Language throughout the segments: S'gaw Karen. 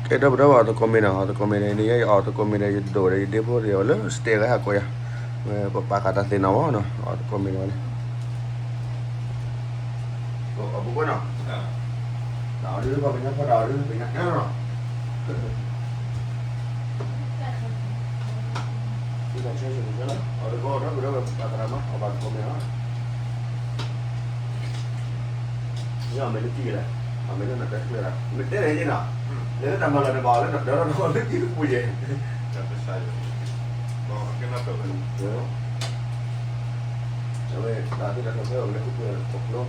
အဲၣ်ဒိးပဒီဘၣ်အီၤသကိးမ့ၢ်နီၤ, အီၤသကိးမ့ၢ်န့ၣ် နယဲယအီၤသကိးမ့ၢ်ဒီး ယဒိၣ်ဒီး ယဒ့ဖိဒီး အီၤလၢ stack ဂၤဟးကိးယၤ, ပပာ်ဃာ်တၢ်သ့ၣ်နီၣ်မ့ၢ်နီၤ, အီၤသကိးမ့ၢ်န့ၣ်ဝဲန့ၣ် အီၤပူၤကွဲနီၤ, တၢ်အီၤဒ်ပှၤကညီဖီတၢ်အီၤဒ်ပညါနီၤ, အီၤသကိးဒီးပပာ်သရၣ်မး အီၤဘၣ်သကိးမ့ၢ်နီၤ မ့ၢ်အီၤမ့ၢ်လၢတံၢ်လဲၣ်, အီၤမ့ၢ်လၢနတကျဲၤလၢ, မ့ၢ်တဲလဲၣ်န့ၣ်နီၤ, လဲၤလၢတၢ်မၤလီၢ်န့ၣ်ဘၣ် အီၤလၢတၢ်ဒၢလီၤတခီလၢတံၢ်ကပူၤယဲၢ်, အဝဲတၢ်သ့တၢ်တီၢ်ဖဲအီၤလၢဟူပှဲၤတကိးကျိ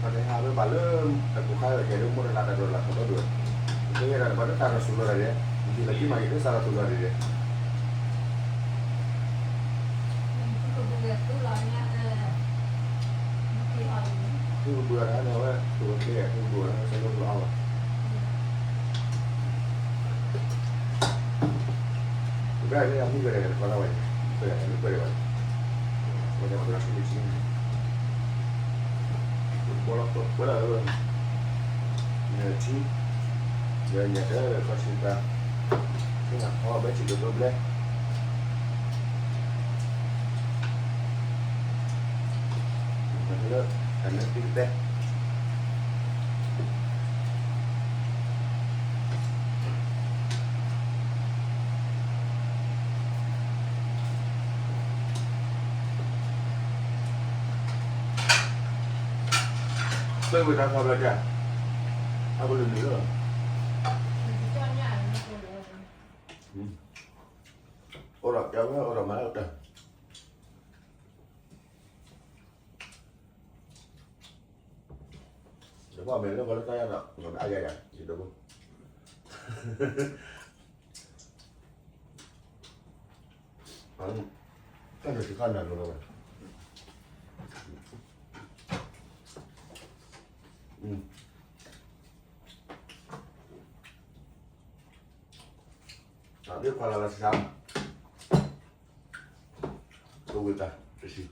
ပှၤတဟးဝဲဘၣ်လၢ တကိးခါဝဲကဲလၢမိၢ်တလါတၢ်ဒိးလၢ်ထီၣ်ဒီး, ပတဲယဲဒၣ်တပှၤလၢတၢ်ရၤစူၤလီၤတၢ်ဒဲး, ယံာ်လီၤကံမးယံာ်လၢစးထီၣ်သူၣ်လီၤတၢ်ဒဲး, သုကပှ့ၤတၢ်န့ၣ် အဝဲသူၣ်ကပှ့ၤတၢ်န့ၣ် အဝဲသ့ၣ်လိၣ်လီၤအါဘၣ်, ပကဲလၢအမုၢ်ကဲၤတၢ်ကတခွါလၢဝဲန့ၣ်, ပကဲလၢပှဲၤဒၣ်ဝဲ, ပကဲလၢပှဲၤဒၣ်ဝဲ, ပကဲလၢပှဲၤဒၣ်ဝဲ, ပကဲလၢပှဲၤဒၣ်ဝဲ, နထံ, ယညၣ်တဲလၢခီဆံတၢ်, နဖီဘဲထံကဒိဘျဲ လၢတၢ်နၢ်သံကတဲ, ပဝဲတၢ်ခီဘျီတၢ်, အကလုာ်နုာ်လီၤ, အိၣ်ဒီးကဲဝဲအိၣ်ဒီးမၤလၢကတၢၢ် တဘၣ်မ့ၢ်လၢပှၤလၢတၢ်ယါဒီး အါယၤယၤ ယတဘိ, တၢ်န့ၣ်စခါနၤလိၤလီၤဝဲ, အသ့ခွါလၢ်လၢ်ဆါ, ကဝံၤတၢ်တဆံ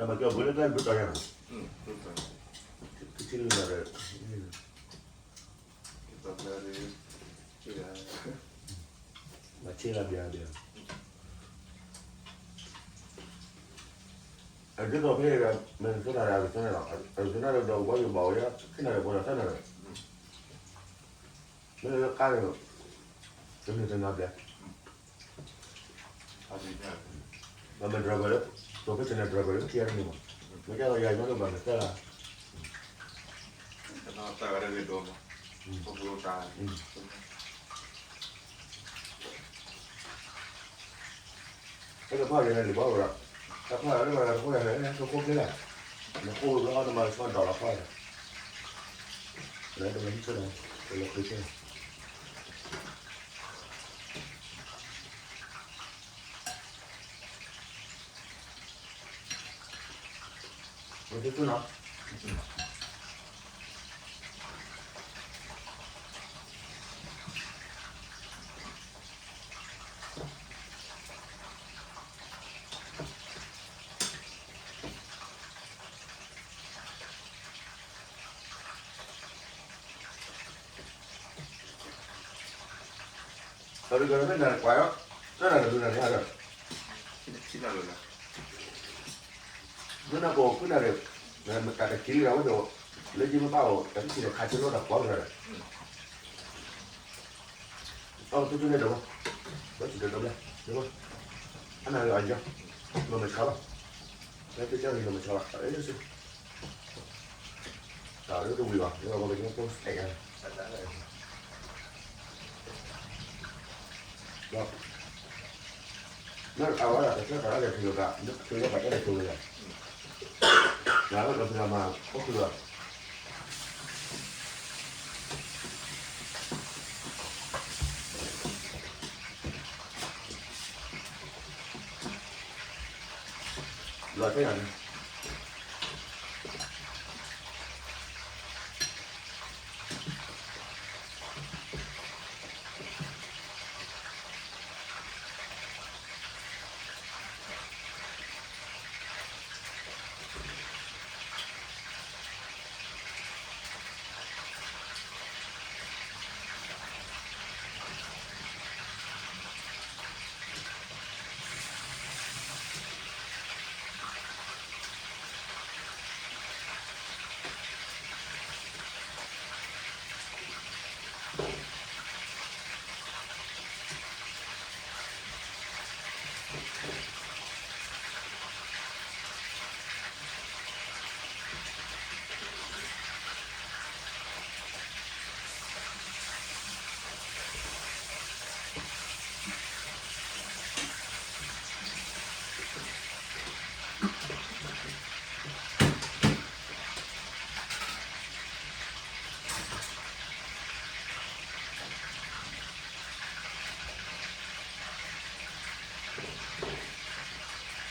နမၤကဲဘိလၢတၢ်ဘျုးတီၤညါ, ကထံၣ်လၢနၤဒီး, မၤဆ့လၢဘၣ်ဘၣ်, အဒ်သိးဖဲအံၤဒီး Minnesota ဒီး Arizona လီၤ, Arizona ဒီးဝါယိၤဘၣ်ဝဲယါ ခံနၣ်ရံၣ်ဖိဒီးသၢနၣ်ရံၣ်, မ့ၢ်လၢကါန့ၣ်, တနုာ်တနၤဘျဲၣ် ဘၣ်မ့ၢ် driver လၢ professional driver လၢခံဂၤတမံၤမး, မ့ၢ်ကဲလီၤယၤညီနုၢ်ဘၣ်မ့ၢ်သၢဂၤ, တၢ်ဂၤတဂ့ၤဒိၣ်မး, တၢ် တၢ်ဖီၣ်ယဲၢ်န့ၣ် လံၤဘီဝဲဒီး, တၢ်ဖီၣ်ယဲၢ်လၢဘၣ်တၢ်တဃိယဲၢ်န့ၣ် တဃိကျဲလဲၣ်, နဃိဝဲဘျီနမၤကဆှီဒီးလီၤဖီၣ်ယဲၢ်, လၢတမ့ၢ်ဟံၣ်ဆိန့ၣ် တလီၤဃံၤဆိန့ၣ် မ့ၢ်သုနီၤ တၢ်ဒုးကနၣ်ကွၢ်, တၢ်နၢ်တဒုးနၢ်န့ၣ်ဒီး, မ့ၢ်နၢ်ကီၢ်ဖုနၢ်ဒီး, မတၤတက့ၤလံဒီးဝဲဒီး, လၢယမ့ၢ်ဘၣ်အီၤ တၢ်ကထံၣ်ဒီးခါဆ့လီၤတၢ်ကွၢ်ဝဲဒီး, အီၣ်ကသူကန့ၣ်ဒီး, ဘၣ်ဆံးဒီးဒီးဘျဲၣ်, အနၢ်ဂ့ၤအီၤယီၤ, လီၤမဲာ်ဆှးလီၤ, လၢသုကၢ်ဂ့ၤလီၤမဲာ်ဆှးလီၤ, တၢ်လၢတဝံၤဘၣ် လၢပှၤကညီဖိစဲးယၤ, ဒီးအဝဲဒၣ်ကဆှၢတၢ်လၢလဲၤထူယိာ်ကၤ လၢကဆှၢလၢပှၤတဲလဲၤထူဝဲယၤ, နၤလၢကဖံးလီၤမၤအိၣ်ဃုာ်လီၤ, လီၤတဲယၤန့ၣ်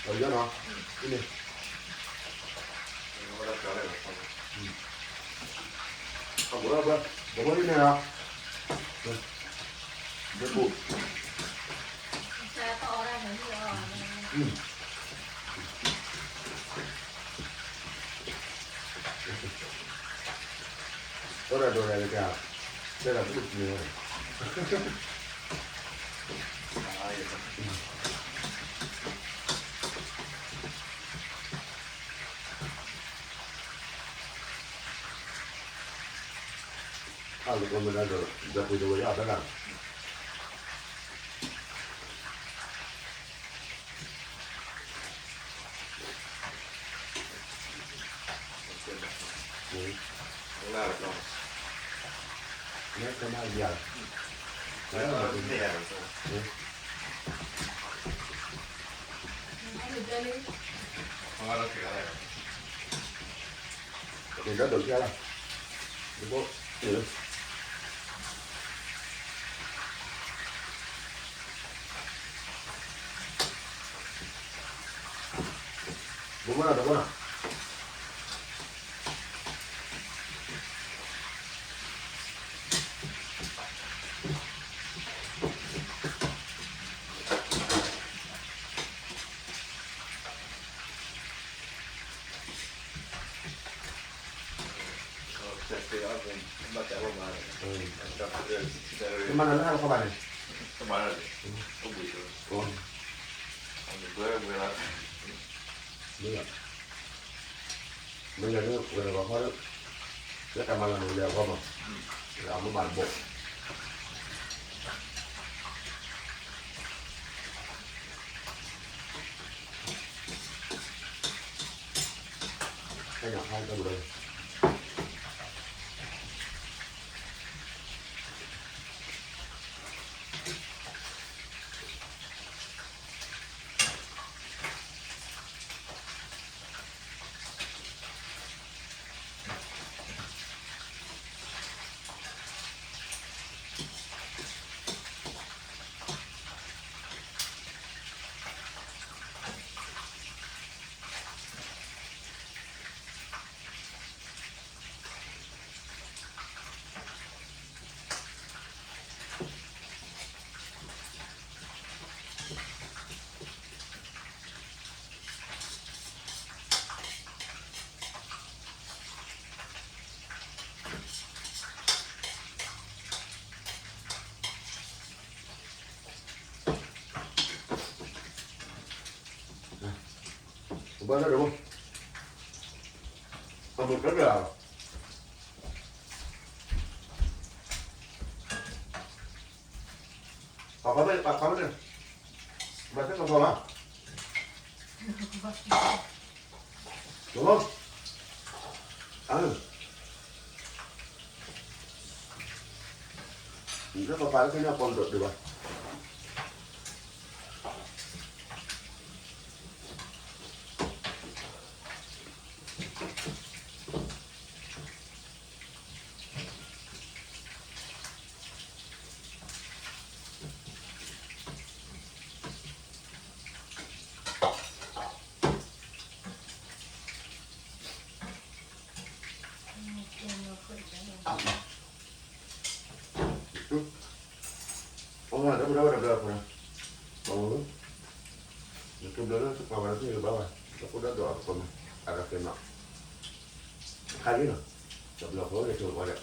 အီၤနီၤ, အန့ၣ်, အဘၣ်ဘၣ်, ဘၣ်ဘၣ်န့ၣ်နီၤ, ဘၣ်ဘၣ်, သရၣ်ဒိၣ်တဂၤ, သရၣ်ဒိၣ်န့ၣ်, အကမၤဒီး ဒီပုၢ်ဒီဝဲၢ်အီၤတဂၤ ဘိမနၤဒီးဘိနၤ မၤနၤလၢဟါလီၤခီဘၣ်န့ၣ်, မ့ၢ်, မ့ၢ်လၢဝဲၤလီၤဂီၤခီဒီး, လၢတၢ်မၤလီၤန့ၣ် လဲၤအဂီၢ်မး, လၢအမိၢ်မၤတဘိ ဟဲညါဖးတၢ်ဘျီ ဘၣ်လၢဒီး, အမုၢ်ကတၢၢ်, ပှၤခွါမ့ၢ်, ပှၤခွါမ့ၢ်န့ၣ်, ဘၣ်သ့ၣ်ကီကီလီၤ, လီၤ, အၢ, နပပာ်လၢခဲန့ၣ်အပီၢ်ဒိၣ်ဒိၣ်ဘၣ်. အ တၢ်ဝဲတဘျီအဖိနီၤ, နကဘျီလၢတပှၤဝဲလၢဖဲယကဘၣ်ဝဲ, တခိၣ်ဒၣ်ဒိးအကပၤမး, အကကဲနီၤ, ခါလံနီၤ, တဘျီဖိန့ၣ်ဆိဝဲဒီး,